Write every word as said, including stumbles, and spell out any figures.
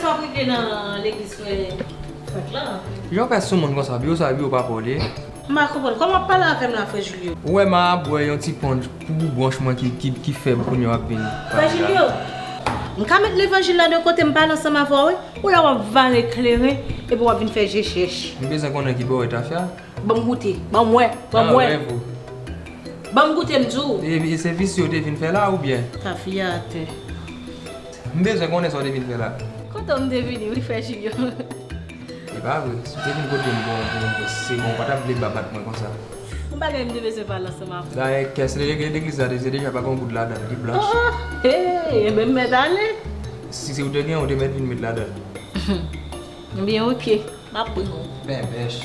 Sa w rive nan legliz frè Frank lan? Jan w fè sou moun konsa, biwo sa, biwo pa pa w li ye. M pa konprann. Kòman w ap pale avè m la, frè Julio? Ou wè m a bwè yon ti ponch pou bwonch mwen ki, ki, ki fèb kounye a w ap vin. Frè Julio, m ka met levanjil la de kote, m pale ansanm avè w, wi. Ou la w ap vale kleren, epi w ap vin fè je chèch. M bezwen konnen ki bò w tafya. Ban m goute. Ban m wè. Ban m wè. Ban m goute, m di w. E, e se visye w te vin fè la oubyen? Tafya atè. M bezwen konnen sa w te vin fè la. Kote w m te vini, wi, frè Julio? E pa vre, si w te vin kote m pou yon, pou yon se bon, w pa t ap vle ba bat mwen konsa. M pa gen m te bezwen pale ansanm avè w. Dayè, kès legliz la te se deja pa gen yon goud ladan l, li blanch. Oh, hey, enben m mèt ale. Si se ou te gen, ou te mèt vin met ladan l. Ebyen, oke. M ap pran w. Bèbèch.